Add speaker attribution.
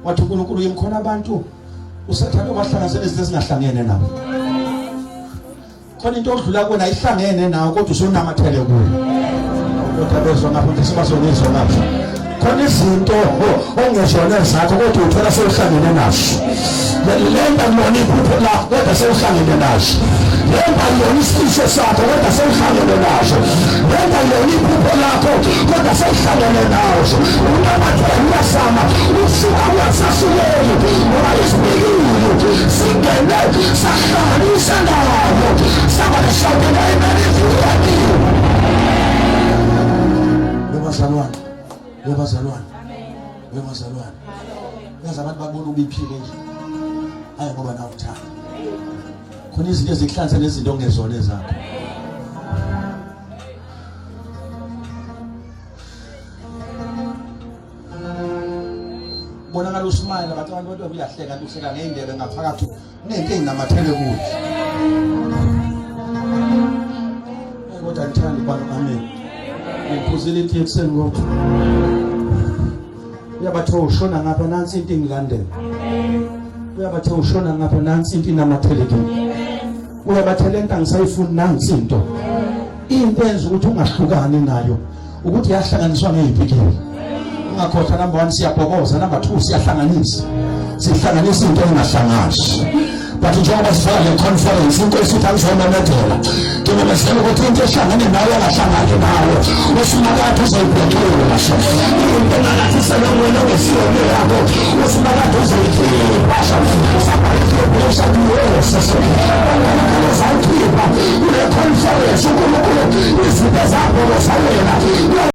Speaker 1: Wathi uNkulunkulu yimkhona abantu uSathane obahlanganisela izinto ezingahlangene nabo. Khona into odlula kuwena ayihlangene nawe kodwa usunamathele kuyo. Kodwa bezwa ngapho nje sebazongizwa ngapho. Khona izinto ongezona zakho kodwa uthola sewuhlangene nazo. Lento akuyona iphupho lakho kodwa sewuhlangene nazo. Lento akuyona isifiso sakho kodwa sewuhlangene nazo. Lento akuyona iphupho lakho kodwa sewuhlangene nazo. Unamathele uyazama usuka kungasasukeli ngoba isibhekile singene sahlanganisa nayo saba nesawukela imali eziwuyakiwe. Webazalwane, webazalwane, webazalwane. Yazi abantu babona ubiphile nje. Hayi ngoba nawe uthanda. Khona izinto ezikuhlanganisa nezinto ongezona ezakho. Bonakala usmile bathi abantu abantu uyahleka kanti uhleka ngeyindebe ngaphakathi kunento eyinamathele kuyo. Kodwa ngithanda ukuba amen. Ngiphuzile itiye ekuseni kodwa. Uyabathe ushona ngapha nansi into ingilandela. Uyabathe ushona ngapha nansi into inamathele kimi. Uyabathe lento angisayifuni nansi into. Into enza ukuthi ungahlukani nayo ukuthi yahlanganiswa ngeyipikili. Ungakhohlwa number 1 siyabhokoza, number 2 siyahlanganisa. Sihlanganisa into engahlangani. But njengoba sifaka le conference inkosi ithi angizomemezela ngimemezela ukuthi into ehlangene nawe angahlangani nawe usimakade uzoyibhekela into engangathisela wena ongesiyona yakho usimakade uzoyikhipha uzoyikhipha kule conference unkulunkulu izinto zakho zawena.